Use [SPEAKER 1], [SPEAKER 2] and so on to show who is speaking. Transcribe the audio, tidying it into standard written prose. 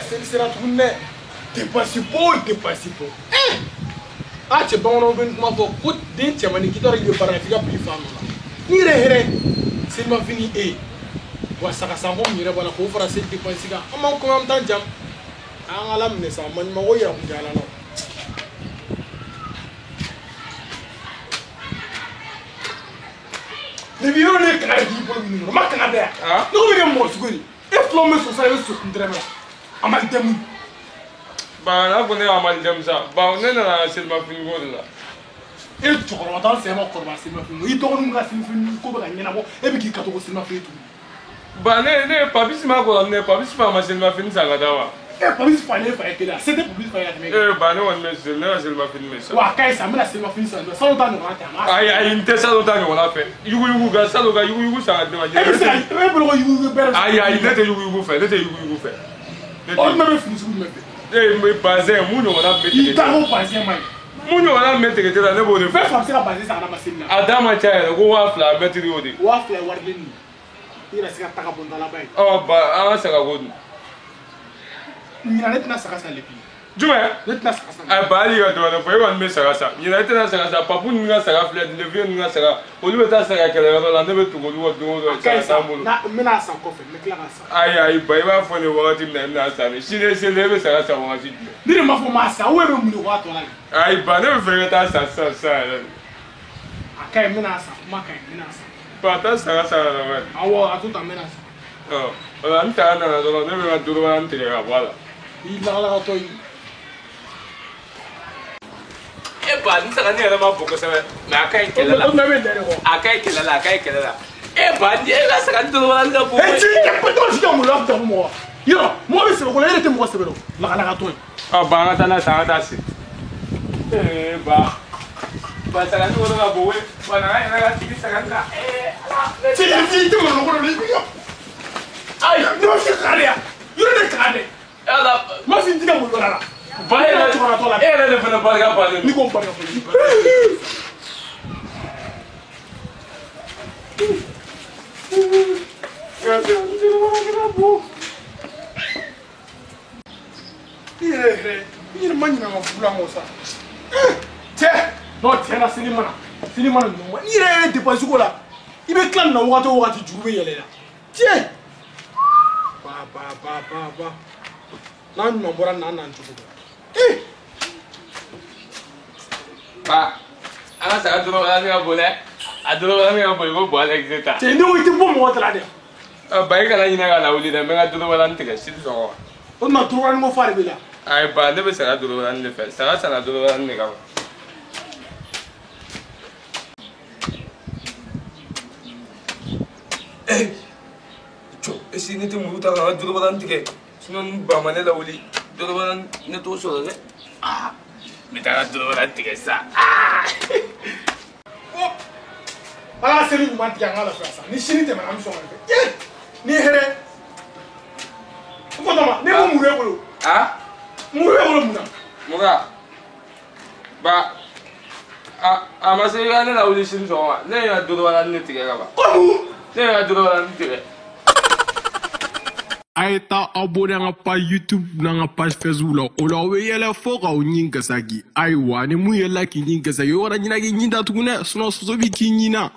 [SPEAKER 1] Seli sera tuguni dɛ. Dépense bɔ o dépense bɔ. A cɛ bamananw bɛ kuma fɔ ko den cɛmannin k'i t'a dɔn k'i bɛ baara la f'i ka bila i fa nɔ la. N'i yɛrɛ hɛrɛ selimafini e wa saga sanko min yɛrɛ b'a la k'o fara seli dépense kan an b'an kɔn an bɛ taa jam. An ka Ala minɛ sa maɲumanko yɛrɛ kun tɛ Ala la. Ne bi yɔrɔ ne kaga k'i bolo minnu kɔnɔ ma kaga dɛ yan. Ne ko bɛ kɛ mɔgɔ sugu de e filanw bɛ so sa i bɛ so kun tɛrɛmɛ la a ma dɛmu.
[SPEAKER 2] Ba n'a fɔ ne y'a ma dɛmu sa ba ne nana selimafini ko de la.
[SPEAKER 1] E cɛkɔrɔba t'an sɛbɛn ma kɔrɔbaya selimafini ko i dɔgɔninw ka selimafini ko bɛ ka ɲɛnabɔ e bɛ k'i ka to ko selimafini tuguni.
[SPEAKER 2] Ba ne Papisi ma kɔrɔ ne Papisi fa ma selimafini san ka d'a ma.
[SPEAKER 1] E Papisi fa ne fa ye kelen a se tɛ Papisi fa ye ka tɛmɛ e kan.
[SPEAKER 2] E ba ne kɔni bɛ seli ne ka selimafini bɛ san.
[SPEAKER 1] Wa a ka ɲi sa n bɛna selimafini san salon ta ɲɔgɔnna tɛ a ma.
[SPEAKER 2] Ayi ayi n tɛ salon ta ɲɔgɔnna fɛ yuguyugu ka salon ka yuguyugu san ka di ne ma.
[SPEAKER 1] E bɛ se ka e bolo ko yuguyugu bɛrɛ.
[SPEAKER 2] Ayi ayi ne tɛ yuguyugu fɛ ne tɛ yuguyugu fɛ.
[SPEAKER 1] O jumɛn bɛ fini sugu jumɛn fɛ.
[SPEAKER 2] E bɛ bazɛn mun ɲɔgɔnna bɛ tigɛ.
[SPEAKER 1] I ta ko bazɛn man ɲi.
[SPEAKER 2] Mun ɲɔgɔnna bɛ tigɛ la ne b'o de fɛ.
[SPEAKER 1] Fɛn fa bɛ se ka bazɛn san ka d'a ma seli la.
[SPEAKER 2] A da ma ca yɛrɛ ko 2000 mɛtiri y'o de.
[SPEAKER 1] 2000 ye wari den nin ye. I yɛrɛ se ka taga bɔ n dalaba ye.
[SPEAKER 2] Ɔ ba an ka saga ko dun.
[SPEAKER 1] Ɲinan ne tɛna saga san lepi.
[SPEAKER 2] Jumɛn?
[SPEAKER 1] Ne tɛna saga san.
[SPEAKER 2] Ayi ba hali i ka dɔ wɛrɛ fɔ e kɔni bɛ saga san. Ɲinan e tɛna saga san papu ninnu ka saga filɛ leviye ninnu ka saga olu bɛ taa saga kɛlɛyɔrɔ la ne bɛ tugu olu kɔ don o don saga t'an bolo.
[SPEAKER 1] N bɛna san kɔfɛ n bɛ tila k'a san.
[SPEAKER 2] Ayi ayi ba i b'a fɔ ne wagati min na i bɛna san de sini seli e bɛ saga san wagati jumɛn.
[SPEAKER 1] Ne de m'a fɔ m'a san ou e bɛ mun de kɔ a tɔ la de.
[SPEAKER 2] Ayi ba ne bɛ fɛ i ka taa san sisan sisan yɛrɛ de.
[SPEAKER 1] A ka ɲi n bɛna san kuma ka ɲi n bɛna san.
[SPEAKER 2] Ba taa saga san ka na bani.
[SPEAKER 1] Awɔ a to tan n bɛna san.
[SPEAKER 2] Ɔ o la n saga nana dɔrɔn ne bɛ n ka dorobara tigɛ ka bɔ a la.
[SPEAKER 1] I lakalakatɔ yi.
[SPEAKER 2] E ba n saga ne yɛrɛ ma bon kosɛbɛ mɛ a ka ɲi kɛlɛ la.
[SPEAKER 1] O tuma e bɛ nɛ de kɔ.
[SPEAKER 2] A ka ɲi kɛlɛ la a ka ɲi kɛlɛ la. E ba e ka saga ni dorobara ka bon.
[SPEAKER 1] E ci e ba tɔgɔ si ka maloya fisa mɔgɔ. Yɔrɔ mɔgɔ bɛ sɛbɛ ko la e yɛrɛ tɛ mɔgɔ sɛbɛ dɔn lakalakatɔ ye.
[SPEAKER 2] Ɔ ba an ka taa n'a ye sa an ka taa se. Ee ba. Ba saga ni woro ka bon we ba na yɛrɛ ka sigi saga ni kan. Ee ala.
[SPEAKER 1] Ci i tɛ malo ko dɔ la i b'i ka. Ayi ne ma fi kaga de yan yɔrɔ de kaga dɛ.
[SPEAKER 2] Ala.
[SPEAKER 1] Ma fi n tɛ ka maloya la.
[SPEAKER 2] Ba yɛrɛ e yɛrɛ de fana barika bannen.
[SPEAKER 1] Ni ko n barika fɔlɔ. I yɛrɛ yɛrɛ i yɛrɛ ma ɲinɛ an ka fulan kɔ sa. Cɛ non tiɲɛ na seli mana seli mana ninnu ma n'i yɛrɛ yɛrɛ dépense ko la i bɛ tila nin na wagati o wagati juru bɛ yɛlɛ la. Cɛ ba ba ba ba ba n'a ɲuman bɔra nin na an n'an cogo dɔn.
[SPEAKER 2] Ba an ka saga dorobara ka bon dɛ a dorobara ka bon i ko bɔ Alex ta.
[SPEAKER 1] Cɛ ne ko i tɛ bɔ mɔgɔ ta la dɛ.
[SPEAKER 2] Ba i kana ɲinɛ ka na wuli dɛ n bɛ n ka dorobara tigɛ sini sɔgɔma.
[SPEAKER 1] O tuma dorobara ko fa de b'i la.
[SPEAKER 2] Ayi ba ne bɛ saga dorobara de fɛ saga sanna dorobara de kama. Jɔ est-ce que ne tɛ muru ta ka n ka dorobara tigɛ sinon ni ba ma ne lawuli dorobara ne t'o sɔrɔ dɛ. Aa n bɛ taa n ka dorobara tigɛ sa.
[SPEAKER 1] Ala seli ɲuman tigɛ an ka lafiya sa ni sini tɛmɛna an bɛ sɔn ka nin kɛ. Ni hɛrɛ n ko tama ne ko muru e bolo.
[SPEAKER 2] A
[SPEAKER 1] muru e bolo mun na.
[SPEAKER 2] Muga ba a ma se i ka ne lawuli sini sɔgɔma ne ye n ka dorobara ne tigɛ ka ban.
[SPEAKER 1] Ko mun.
[SPEAKER 2] Ne ye n ka dorobara tigɛ.
[SPEAKER 3] A ye taa abonné an ka page YouTube n'an ka page Facebook la o la aw bɛ yɛlɛ fo k'aw ɲin gasaki ayiwa ni mun yɛlɛla k'i ɲin gasaki o kana ɲinɛ k'i ɲin datugu dɛ sinon soso b'i k'i ɲin na.